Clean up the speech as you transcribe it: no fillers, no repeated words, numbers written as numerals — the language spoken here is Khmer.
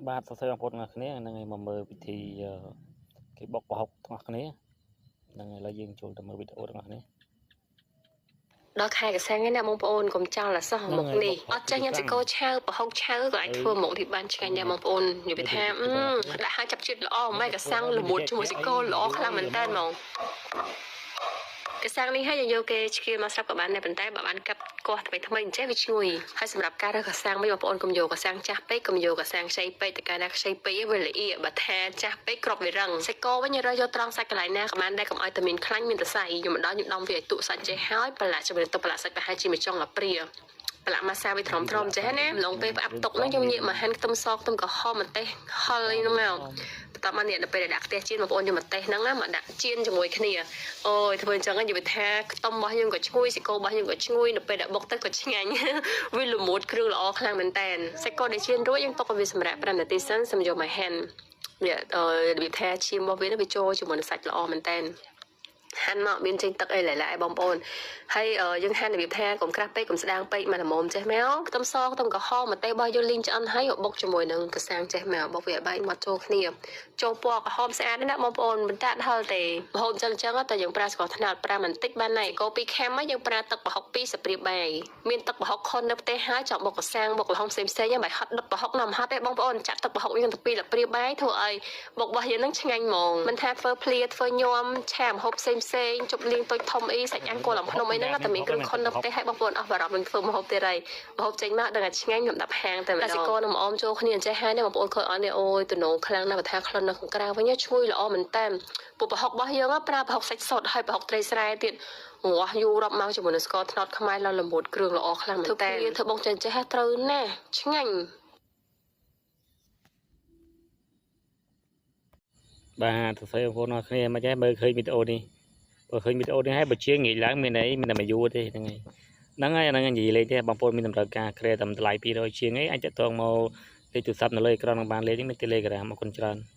បាទសរសើរបងប្អូនទាំងអស់គ្នាហ្នឹងហើយមកមើលពិធីគេបុកប្រហុកទាំងអស់គ្នាហ្នឹងហើយឥឡូវយើងចូលទៅមើលវីដេអូទាំងអស់គ្នា ដល់ខែកសាំងឯណាបងប្អូនកុំចោលអសោះ ហ្នឹង មុខ ហើយ នេះ បុក អត់ចេះញ៉ាំ ប្រ សាច់គោឆៅប្រហុកឆៅក៏អាចធ្វើមុខនេះបានឆ្ងាញ់ដែរបងប្អូននិយាយថាដាក់ឲ្យចាប់ជាតិល្អម៉ែកសាំងល្មួតជាមួយសាច់គោល្អខ្លាំងមែនតើហ្មងកសាំងនេះហើយយើងយកគេឆ្កៀលមកស្រាប់ក៏បានដែរប៉ុន្តែបើបានកាប់កោះថ្មីថ្មីអញ្ចេះវាឈ្ងុយហើយសម្រាប់ការរើសកសាំងវិញបងប្អូនកុំយកកសាំងចាស់ពេកកុំយកកសាំងខ្ចីពេកតែកាលណាខ្ចីពេកវាល្អៀបើថាចាស់ពេកក្របវារឹងសាច់គោវិញរើសយកត្រង់សាច់កន្លែងណាក៏បានដែរកុំឲ្យតែមានខ្លាញ់មានសរសៃខ្ញុំមកដល់ខ្ញុំដំវាឲ្យទុកសាច់ចេះហើយប្រឡាក់ជាមួយនឹងទឹកប្រឡាក់សាច់ប្រហែលជាមួយចុងអាព្រាប្រឡាក់ម៉ាសាវាទ្រាំទ្រាំចេះណាម្លងពេលផ្អាប់ទុកហ្នឹងខ្ញុំងាកមកហាន់ខ្ទឹមសខ្ទឹមក្រហមម្ទេសហុលអីហ្នឹងមកបន្ទាប់មកនេះដល់ពេលដែលដាក់ខ្ទះចៀនបងប្អូនយកម្ទេសហ្នឹងណាមកដាក់ចៀនជាមួយគ្នាអូយធ្វើអញ្ចឹងនិយាយថាខ្ទឹមរបស់យើងក៏ឈ្ងុយសាច់គោរបស់យើងក៏ឈ្ងុយនៅពេលដែលបុកទៅក៏ឆ្ងាញ់ វាល្មួតគ្រឿងល្អខ្លាំងមែនតែនសាច់គោដែលចៀនរួចយើងទុកឲ្យវាសម្រាក5នាទីសិនសូមយកមកហាន់វារបៀបថាឈាមរបស់វាវាចូលជាមួយនឹងសាច់ល្អមែនតែនហាន់មកមានចេញទឹកអីឡែៗបងប្អូនហើយយើងហាន់របៀបថាកុំក្រាស់ពេកកុំស្ដាងពេកមកល្មមចេះមកខ្ទឹមសខ្ទឹមក្រហមម្ទេសរបស់យើងលីងឆ្អិនហើយបុកជាមួយនឹងកសាំងចេះមកបុកវាឲ្យបែកមកចូលគ្នាចូលពណ៌ក្រហមស្អាតណាស់បងប្អូនមិនតាក់ហិលទេម្ហូបចឹងចឹងតែយើងប្រើស្ករត្នោតប្រើបន្តិចបានហើយកោ2ខាំយើងប្រើទឹកប្រហុក2ស្ព្រាបាយមានទឹកប្រហុកខុននៅផ្ទះហើយចង់បុកកសាំងបុកល្ហុងផ្សេងផ្សេងមិនហត់ដុតប្រហុកណាំហត់ទេបងប្អូនចាក់ទឹកប្រហុកយើងទៅ2លាព្រាបាយធ្វើឲ្យបុករបស់យើងនឹងឆ្ងាញ់ហ្មងមិនថាធ្វើភ្លាធ្វើញោមឆាម្ហូបផ្សេងផ្សេងជប់លៀងតូចធំអីសាច់អាំងគោលអំភ្នំអីហ្នឹងតែមានគ្រឿងខុននៅផ្ទះឲ្យបងប្អូនអស់បារម្ភនឹងធ្វើម្ហូបទៀតហើយម្ហូបចេញមកដឹងតែឆ្ងាញ់ខ្ញុំដាក់ហាងតែម្ដងតែសាច់គោនឹងម្អមចូលគ្នាអញ្ចេះហើយនេះបងប្អូនឃើញអត់នេះអូយទំនងខ្លាំងណាស់បើថាក្លិននៅខាងក្រៅវិញឈ្ងុយល្អមែនតើពួកប្រហុករបស់យើងប្រើប្រហុកសាច់សុទ្ធហើយប្រហុកត្រីស្រែទៀតងាស់យូររាប់ម៉ោងជាមួយនឹងស្ករត្នោតខ្មែរឡើងល្មួតគ្រឿងល្អខ្លាំងមែនតើធ្វើបងចេះចេះត្រូវណាស់ឆ្ងាញ់ បាទសរសើរបងប្អូនអរគ្នាមកចេះមើលឃើញវីដេអូនេះបើឃើញវីដេអូនេះហើយបើជាងាកឡើងមានអីមានតែមួយយួរទេហ្នឹងហើយហ្នឹងហើយអាហ្នឹងនិយាយលេងទេបងប្អូនមានតម្រូវការក្រែតាមតម្លៃ200ជាងអីអាចតាក់ទងមកលេខទូរស័ព្ទនៅលើអេក្រង់នឹងបានលេខនេះមាន Telegram អរគុណច្រើន។